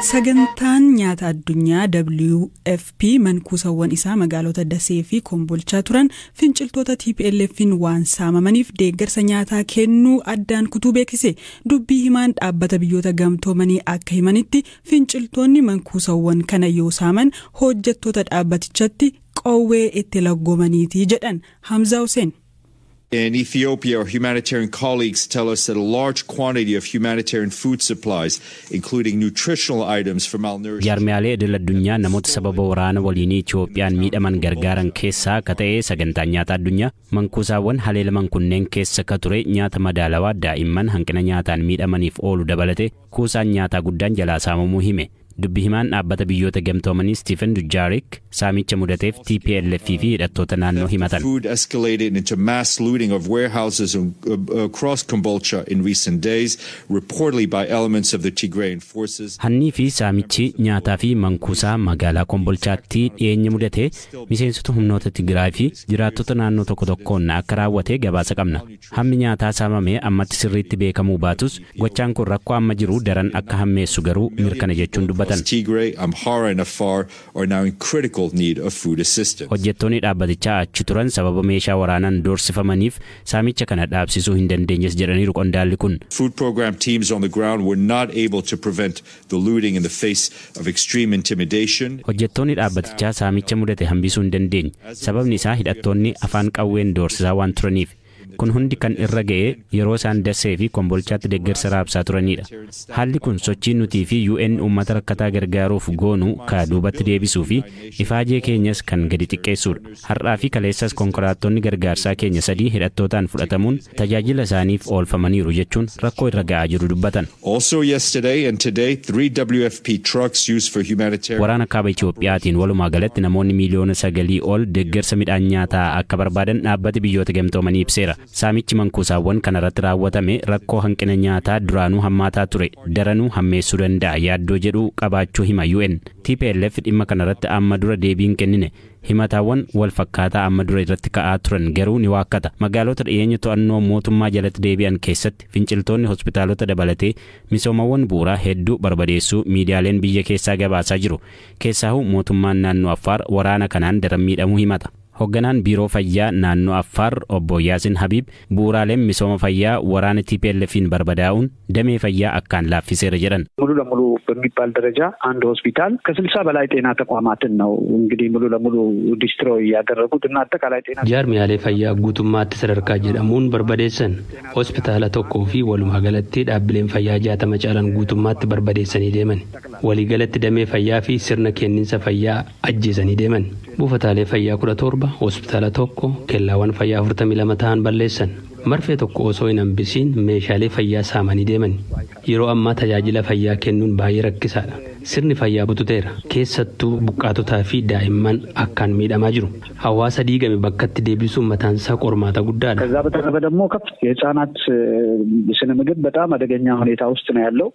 Sagantaan nyaata addunyaa WFP mankuusawwan isaa magaalota Dasee fi Kombolchaa turan finciltoota TPLF'n waan saamamaniif deeggarsa nyaataa kennuu addaan kutuu beeksise. Dubbii himaan dhaabbata biyyoota gamtoomanii akka himanitti, finciltoonni mankuusawwan kana yoo saaman hojjettoota dhaabbatichatti qawwee itti laggoomaniiti jedhan. Hamza Hussein. In Ethiopia, our humanitarian colleagues tell us that a large quantity of humanitarian food supplies, including nutritional items for malnourished. Jaarmiyaalee idil addunyaa namoota sababa waraana waliinii Itiyoophiyaan miidhaman gargaaran keessaa akka ta'e sagantaan nyaataa addunyaa mankuusaawwan haleelaman kunneen keessa ka ture nyaata madaalawaa daa'imman hanqina nyaataan miidhamaniif oolu dabalate kuusaan nyaataa guddaan jalaa saamamuu hime. Dubbi himaan dhaabbata biyyoota gamtoomanii Stephen Dujarric saamicha mudateef TPLF fi hidhattoota naannoo himatan. Food escalated into mass looting of warehouses across Kombolcha in recent days, reportedly by elements of the Tigrayan forces. Hannii fi saamichi nyaataa fi mankuusaa magaalaa Kombolchaatti dhiyeenya mudate miseensota humnoota Tigraay fi jiraattota naannoo tokko tokkoon akka raawwate gabaasa qabna. Hammi nyaataa saamame ammatti sirriitti beekamuu baatus, gochaan kun rakkoo amma jiru daran akka hammeessu garuu mirkana jechuun dubbatan. Tigray, Amhara and Afar are now in critical need of food assistance. Hojjettoonni dhaabbatichaa achi turan sababa meeshaa waraanaan doorsifamaniif saamicha kana dhaabsisuu hin dandeenyes jedhaniiru qondaalli kun. Food program teams on the ground were not able to prevent the looting in the face of extreme intimidation. Hojjettoonni dhaabbatichaa saamicha mudate hambisuu hin dandeenye. Sababni isaa hidhattoonni afaan qawween doorsisaa waan turaniif. Kun hundi kan irra ga'e yeroo isaan Dassee fi Kombolchaatti deeggarsa raabsaa turanidha. Haalli kun sochii nutii fi UN uummata rakkataa gargaaruuf goonu ka duubatti deebisuu fi ifaajee keenyas kan gadi xiqqeessudha. Har'aa fi kaleessas konkolaattonni gargaarsaa keenya sadii hidhattootaan fudhatamuun tajaajila isaaniif oolfamaniiru jechuun rakkoo irra ga'aa jiru dubbatan. Also yesterday and today, three WFP trucks used for humanitarian Waraana kaaba Itiyoophiyaatiin walumaa galatti namoonni 9 miiliyoona ol deeggarsa midhaan nyaataa akka barbaadan dhaabbati biyyoota gamtoomanii ibseera. Saamichi mankuusaawwan kanarratti raawwatame rakkoo hanqina nyaataa duraanuu hammaataa ture daranuu hammeessuu danda'a yaaddoo jedhu qabaachuu hima UN. TPLF dhimma kanarratti amma dura deebiin kennine, himataawwan wal fakkaataa amma dura irratti ka'aa turan garuu ni waakkata. Magaalota dhiyeenya to'annoo mootummaa jalatti deebi'an keessatti finciltoonni hospitaalota dabalatee misoomawwan bu'uuraa hedduu barbadeessuu miidiyaaleen biyya keessaa gabaasaa jiru. Keessaahuu mootummaan naannoo Affaar waraana kanaan daran miidhamuu himata. Hoogganaan biiroo fayyaa naannoo Affaar obbo Yaasin Habiib bu'uuraaleen misooma fayyaa waraana TPLF'n barbadaa'uun damee fayyaa akkaan laaffiseera jedhan. ሙሉ ለሙሉ በሚባል ደረጃ አንድ ሆስፒታል ከ60 በላይ ጤና ተቋማትን ነው እንግዲህ ሙሉ ለሙሉ ዲስትሮይ ያደረጉት እና አጠቃላይ ጤና Jaarmiyaalee fayyaa guutummaatti sadarkaa jedhamuun barbadeessan. Hospitaala tokkoo fi walumaa galatti dhaabbileen fayyaa 60 caalan guutummaatti barbadeessanii deeman. Waliigalatti damee fayyaa fi sirna kenniinsa fayyaa ajjeesanii deeman. Buufataalee fayyaa 17, hospitaala tokko, kellaawwan fayyaa 42 ta'an balleessan. Marfee tokko osoo hin hambisiin meeshaalee fayyaa saamanii deeman. Yeroo ammaa tajaajila fayyaa kennuun baay'ee rakkisaadha. Sirni fayyaa bututeera. Keessattuu buqqaatotaa fi daa'imman akkaan miidhamaa jiru. Hawaasa diigame bakkatti deebisuun mataansaa qormaata guddaadha. ከዛ በተረፈ ደግሞ ከፍ የህፃናት ስነ ምግብ በጣም አደገኛ ሁኔታ ውስጥ ነው ያለው።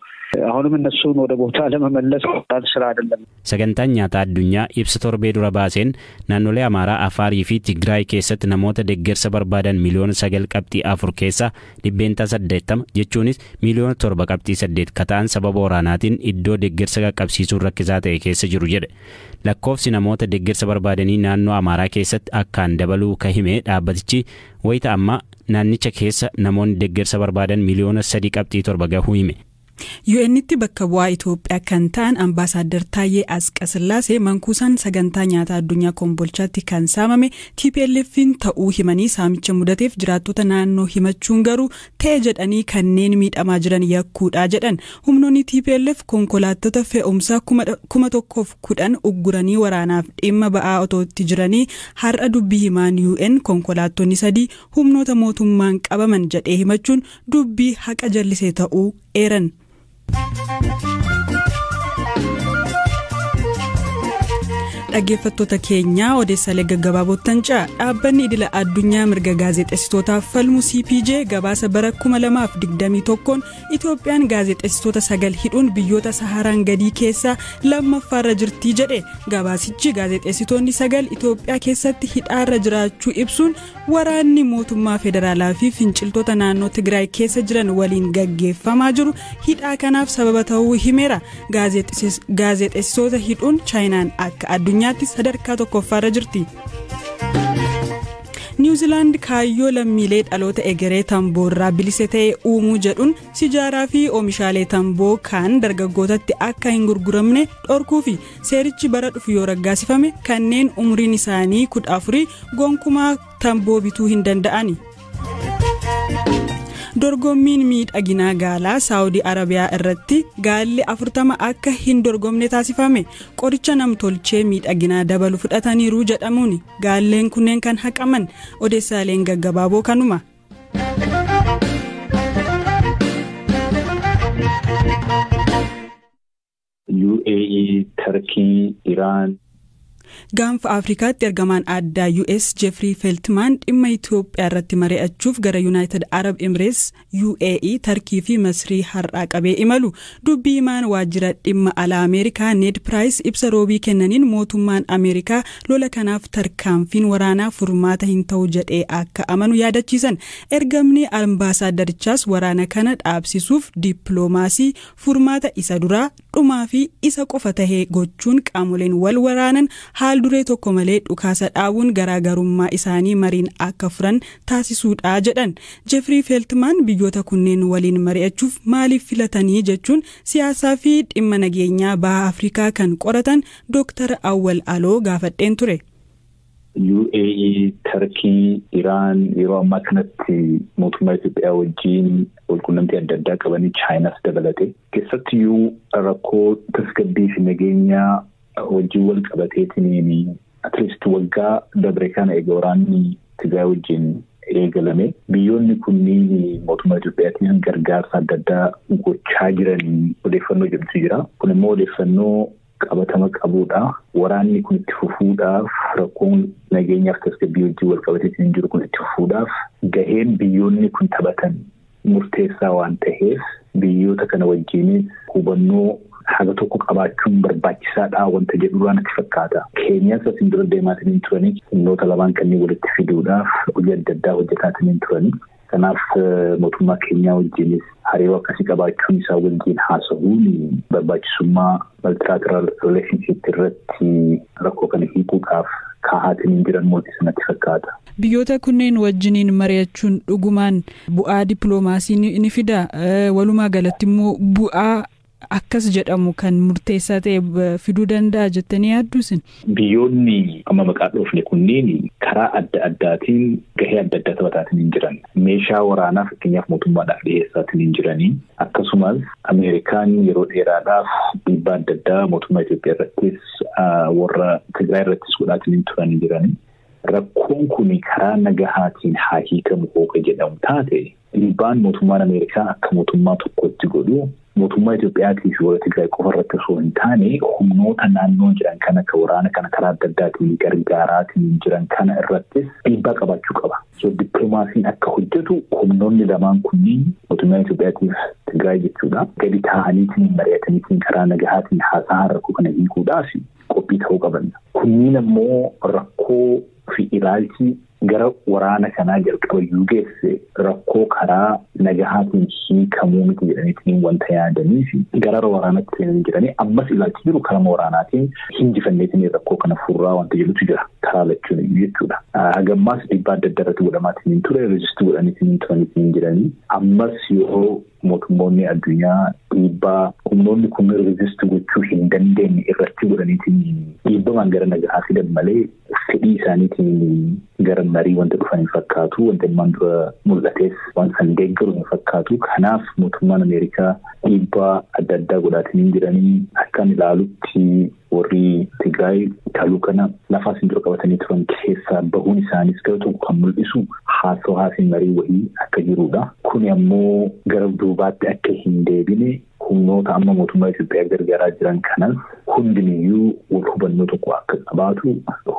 አሁንም እነሱን ወደ ቦታ ለመመለስ ቀላል ስራ አይደለም። Sagantaan nyaataa addunyaa ibsa torbee dura baaseen naannolee Amaaraa, Afaarii fi Tigraay keessatti namoota deeggarsa barbaadan 9.4 miiliyoona keessaa 80% jechuunis 7.8 miiliyoona ka ta'an sababa waraanaatiin iddoo deeggarsa qaqqabsiisuun rakkisaa ta'e keessa jiru jedhe. Lakkoofsi namoota deeggarsa barbaadanii naannoo Amaaraa keessatti akkaan dabaluu ka hime dhaabbatichi, wayita ammaa naannicha keessa namoonni deeggarsa barbaadan 3.7 miiliyoona gahuu hime. UN'tti bakka bu'aa Itoophiyaa kan ta'an Ambaasaadder Taayyee Asqasillaasee mankuusaan sagantaa nyaataa addunyaa Kombolchaatti kan saamame TPLF'n ta'uu himanii, saamicha mudateef jiraattota naannoo himachuun garuu ta'e jedhanii kanneen miidhamaa jiran yakkuudha jedhan. Humnoonni TPLF konkolaattota fe'umsaa 1010 ugguranii waraanaaf dhimma ba'aa otoo itti jiranii har'a dubbii himaan UN konkolaattonni sadii humnoota mootummaan qabaman jedhee himachuun dubbii haqa jallisee ta'uu eeran. Dhaggeeffattoota keenyaa, odeessaalee gaggabaabootan ce'a. Dhaabbanni idila addunyaa mirga gaazexeessitootaaf falmu CPJ gabaasa bara 2021 Itoophiyaan gaazexeessitoota 9 hidhuun biyyoota Saharaan gadii keessaa lammaffaarra jirti jedhe. Gabaasichi gaazexeessitoonni 9 Itoophiyaa keessatti hidhaarra jiraachuu ibsuun, waraanni mootummaa federaalaa fi finciltoota naannoo Tigraay keessa jiran waliin gaggeeffamaa jiru hidhaa kanaaf sababa ta'uu himeera. Gaazexeessitoota hidhuun Chaayinaan akka addunyaatti sadarkaa tokkoffaarra jirti. Niwuziilaand kaayyoo lammiilee dhaloota egeree tamboorraa bilisa ta'e uumuu jedhuun sijaaraa fi oomishaalee tamboo kan dargaggootatti akka hin gurguramne dhorkuu fi seerichi bara dhufu yoo raggaasifame, kanneen umriin isaanii 14 gonkumaa tamboo bituu hin danda'ani. Dorgommiin miidhaginaa gaalaa Saawudii Arabiyaa irratti gaalli 40 akka hin dorgomne taasifame. Qoricha namtolchee miidhaginaa dabalu fudhataniiru jedhamuun gaalleen kunneen kan haqaman. Odeessaaleen gaggabaaboo kanuma. UAE, Turkey, Iran. Gaanfa Afrikaatti ergamaan addaa US Jeffrey Feltman dhimma Itoophiyaa irratti mari'achuuf gara United Arab Emirates, UAE, Tarkii fi Masrii har'aa qabee imalu. Dubbii himaan waajjira dhimma alaa Ameerikaa Ned Price ibsa Roobii kennaniin, mootummaan Ameerikaa lola kanaaf tarkaanfiin waraanaa furmaata hin ta'u jedhee akka amanu yaadachiisan. Ergamni ambaasaaddarichaas waraana kana dhaabsisuuf dippiloomaasii furmaata isa duraa, dhumaa fi isa qofa tahee gochuun, qaamoleen wal waraanan haal duree tokko malee dhukaasa dhaabuun garaagarummaa isaanii mariin akka furan taasisuudha jedhan. Jeffrey Feltman biyyoota kunneen waliin mari'achuuf maaliif filatanii jechuun siyaasaa fi dhimma nageenyaa baha Afrikaa kan qoratan Dr. Awwal Aloo gaafadheen ture. UAE, Turkey, Iran yeroo ammaa kanatti mootummaa Itoophiyaa wajjin walqunnamtii adda addaa qabanii, Chaayinaas dabalate. Keessattiyyuu rakkoo tasgabbii fi nageenyaa wajjin wal qabateetiin, at least waggaa dabre kana eega waraanni Tigraay wajjin eegalame, biyyoonni kunniin mootummaa Itoophiyaatiin gargaarsa adda addaa gochaa jiranii odeeffannoo jedhutu jira. Kun immoo odeeffannoo qabatama qabudha. Waraanni kun itti fufuudhaaf, rakkoon nageenyaaf tasgabbii wajjin wal qabateetiin jiru kun itti fufuudhaaf, gaheen biyyoonni kun taphatan murteessaa waan ta'eef, biyyoota kana wajjinis hubannoo haga tokko qabaachuun barbaachisaadha wanta jedhu natti fakkaata. Keenyaas asiin dura deemaatiin turanii, humnoota lamaan kanneen walitti fiduudhaaf hojii adda addaa hojjetaatiin turanii. Kanaaf mootummaa Keenyaa wajjinis hariiroo akkasii qabaachuun, isaa wajjin haasa'uun, barbaachisummaa multilateral relationship irratti rakkoo kana hiikuudhaaf kaa'aatiin jiran mul'isa natti fakkaata. Biyyoota kunneen wajjiniin mari'achuun dhugumaan bu'aa dippiloomaasii ni fida? Walumaa galatti immoo bu'aa akkas jedhamu kan murteessaa ta'e fiduu danda'a jettanii yaaddu isin? Biyyoonni amma maqaa dhoofne kunneen karaa adda addaatiin gahee adda addaa taphataatiin hin jiran. Meeshaa waraanaa fakkeenyaaf mootummaadhaaf dhiyeessaatiin hin jiranii. Akkasumas Ameerikaan yeroo dheeraadhaaf dhiibbaa adda addaa mootummaa Itoophiyaa irrattis, warra Tigraay irrattis godhaatiin hin turanii jiranii. Rakkoon kun karaa nagahaatiin haa hiikamu hooka jedhamu taate, dhiibbaan mootummaan Ameerikaa akka mootummaa tokkotti godhu mootummaa Itoophiyaatii fi warra Tigraay qofa irratti osoo hin taane, humnoota naannoo jiran kan akka waraana kana karaa adda addaatiin gargaaraatiin jiran kana irrattis dhiibbaa qabaachuu qaba. So dippiloomaasiin akka hojjetu humnoonni lamaan kunniin, mootummaa Itoophiyaatiif Tigraay jechuudha, gadi taa'aniitiin mari'ataniitiin karaa nagahaatiin haasa'an rakkoo kana hiikuudhaaf qophii ta'uu qaban. Kunniin ammoo rakkoo fi ilaalchi gara waraana kanaa jalqaba iyyuu geesse rakkoo karaa nagahaatiin hiikamuu miti jedhaniitiin wanta yaadanii fi gara waraanatti seenanii jiranii, ammas ilaalchi jiru karaa waraanaatiin hinjifanneetiin rakkoo kana furraa wanta jedhutu jira karaa lachuun iyyuu jechuudha. Hagammaas dhiibbaa adda addaa irratti godhamaatiin hin ture, resist godhaniitiin hin turaniitiin jiranii, ammas yoo mootummoonni addunyaa dhiibbaa humnoonni kun resist gochuu hin dandeenye irratti godhaniitiin dhiibbamaan gara nagahaa fidan malee, fedhii isaaniitiin gara marii wanta dhufan hin fakkaatu. Wanta ilmaan dura mul'ates waan san deeggaru hin fakkaatu. Kanaaf mootummaan Ameerikaa dhiibbaa adda addaa godhaatiin hin jiranii. Akkan ilaalutti warri Tigraay taluu kana lafaa isin dura qabatanii turan keessaa bahuun isaanis gara tokko kan mul'isu haasawaa fi marii wayii akka jirudha. Kuni ammoo gara duubaatti akka hin deebine Humnoota amma mootummaa Itoophiyaa gargaaraa jiran kanas hundiniyyuu wal hubannoo tokko akka qabaatu,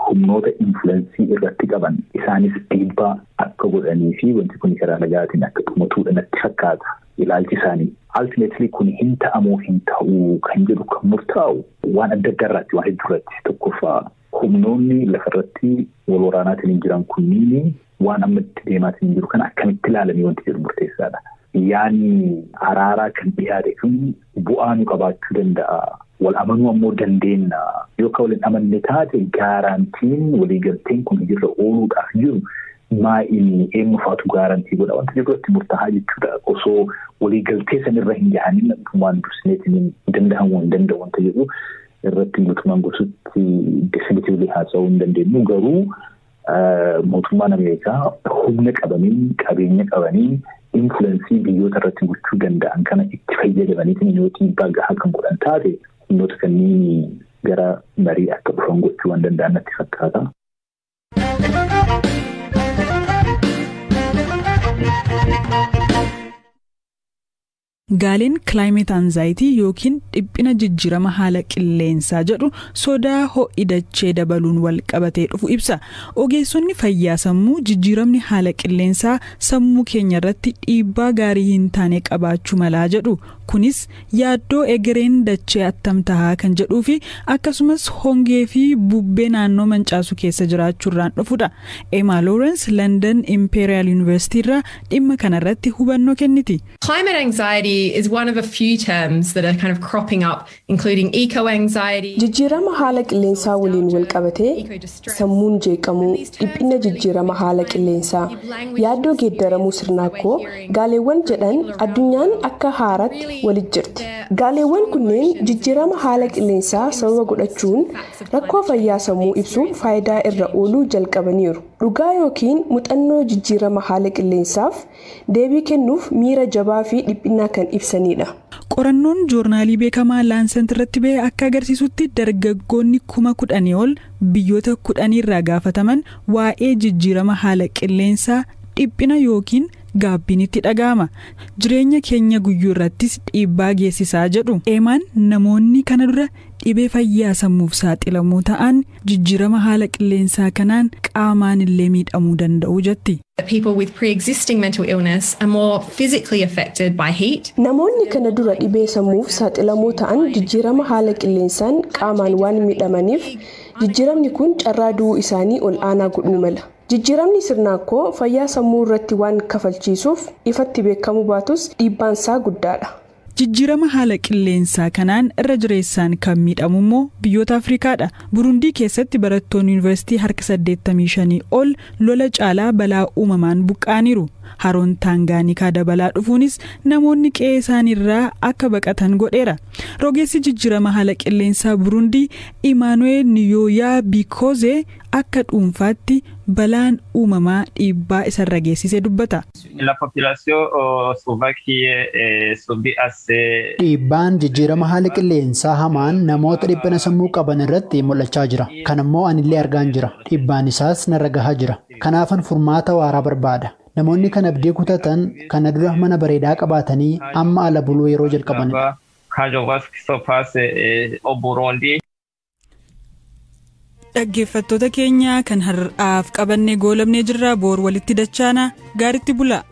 humnoota influence irratti qaban isaanis dhiibbaa akka godhanii fi wanti kun karaa nagaatiin akka dhumatuudha natti fakkaata ilaalchi isaanii. Ultimately kun hin ta'amoo hin ta'uu kan jedhu kan murtaa'u waan adda addaa irratti, waan hedduu irratti. Tokkoffaa, humnoonni lafarratti wal waraanaatiin hin jiran kunniin waan amma itti deemaatiin jiru kana akkamitti ilaalanii wanti jedhu murteessaadha. Yaanni araaraa kan dhiyaate kun bu'aa nu qabaachuu danda'a. Wal amanuu ammoo dandeenya. Yoo akka waliin amanne taate, guaranteen waliigalteen kun hojiirra ooluudhaaf jiru maa inni, eenyufaatu guarantee godha wanta jiru irratti murtaa'aa jechuudha. Osoo waliigaltee sanirra hin gahanin waan dursineetiin danda'amuu hin danda'u wanta jedhu irratti guutumaan guututti definitively haasa'uu hin dandeenyu. Garuu mootummaan Ameerikaa humna qabanii, qabeenya qabanii, influence biyyoota irratti gochuu danda'an kana itti fayyadamaniitiin yoo dhiibbaa gahaa kan godhan taate, humnoota kanneen gara marii akka dhufan gochuu waan danda'an natti fakkaata. Gaaleen climate anxiety yookiin dhiphina jijjiirama haala qilleensaa jedhu sodaa ho'i dachee dabaluun wal qabatee dhufu ibsa. Ogeessonni fayyaa sammuu jijjiiramni haala qilleensaa sammuu keenya irratti dhiibbaa gaarii hin taane qabaachuu malaa jedhu. Kunis yaaddoo egereen dachee attam tahaa kan jedhuu fi akkasumas hongee fi bubbee naannoo mancaasu keessa jiraachuurraan dhufudha. Emma Lawrence London Imperial University irraa dhimma kanarratti hubannoo kenniti. Climate anxiety is one of a few terms that are kind of cropping up, including eco-anxiety. Jijjiirama haala qilleensaa waliin wal qabatee sammuun jeeqamuu, dhiphina jijjiirama haala qilleensaa, yaaddoo geeddaramuu sirnaakkoo gaaleewwan jedhan addunyaan akka haaraatti walit jirti. Gaaleewwan kunneen jijjiirama haala qilleensaa sababa godhachuun rakkoo fayyaa sammuu ibsuuf faayidaa irra ooluu jalqabaniiru. Dhugaa yookiin muuxannoo jijjiirama haala qilleensaaf deebii kennuuf miira jabaa fi dhiphinaa kan ibsanidha. Qorannoon joornaalii beekamaa Lancet irratti ba'e akka agarsiisutti, dargaggoonni 10,000 ol biyyoota 10 irraa gaafataman waa'ee jijjiirama haala qilleensaa dhiphina yookiin gaabbiin itti dhaga'ama. Jireenya keenya guyyuu irrattis dhiibbaa geessisaa jedhu. Eemaan namoonni kana dura dhibee fayyaa sammuuf saaxilamuu ta'an jijjiirama haala qilleensaa kanaan qaamaan illee miidhamuu danda'u jetti. People with pre-existing mental illness are more physically affected by heat. Namoonni kana dura dhibee sammuuf saaxilamoo ta'an jijjiirama haala qilleensaan qaamaan waan miidhamaniif, jijjiiramni kun carraa du'uu isaanii ol aanaa godhuu mala. Jijjiiramni sirnaakkoo fayyaa sammuu irratti waan kafalchiisuuf ifatti beekamuu baatus dhiibbaan isaa guddaadha. Jijjiirama haala qilleensaa kanaan irra jireessaan kan miidhamu immoo biyyoota Afrikaadha. Burundii keessatti barattoonni yuunivarsiitii harka 85 ol lola caalaa balaa uumamaan buqqaaniiru. Haroon Taangaanikaa dabalaa dhufuunis namoonni qe'ee isaaniirraa akka baqatan godheera. Rogeessi jijjiirama haala qilleensaa Burundii Imaanu'eel Niyooyaa Bikoozee akka dhuunfaatti balaan uumamaa dhiibbaa isarra geessise dubbata. La population souvent qui est subit assez. Dhiibbaan jijjiirama haala qilleensaa hamaan namoota dhiphina sammuu qaban irratti mul'achaa jira. Kan immoo anillee argaan jira. Dhiibbaan isaas narra gahaa jira. Kanaafan furmaata waaraa barbaada. Namoonni kan abdii kutatan kana dura mana bareedaa qabaatanii amma ala buluu yeroo jalqabanidha. Quand je vois ce qui se passe au Burundi. Dhaggeeffattoota keenya, kan har'aaf qabannee goolabnee jirra. Boor walitti dachaana, gaaritti bula.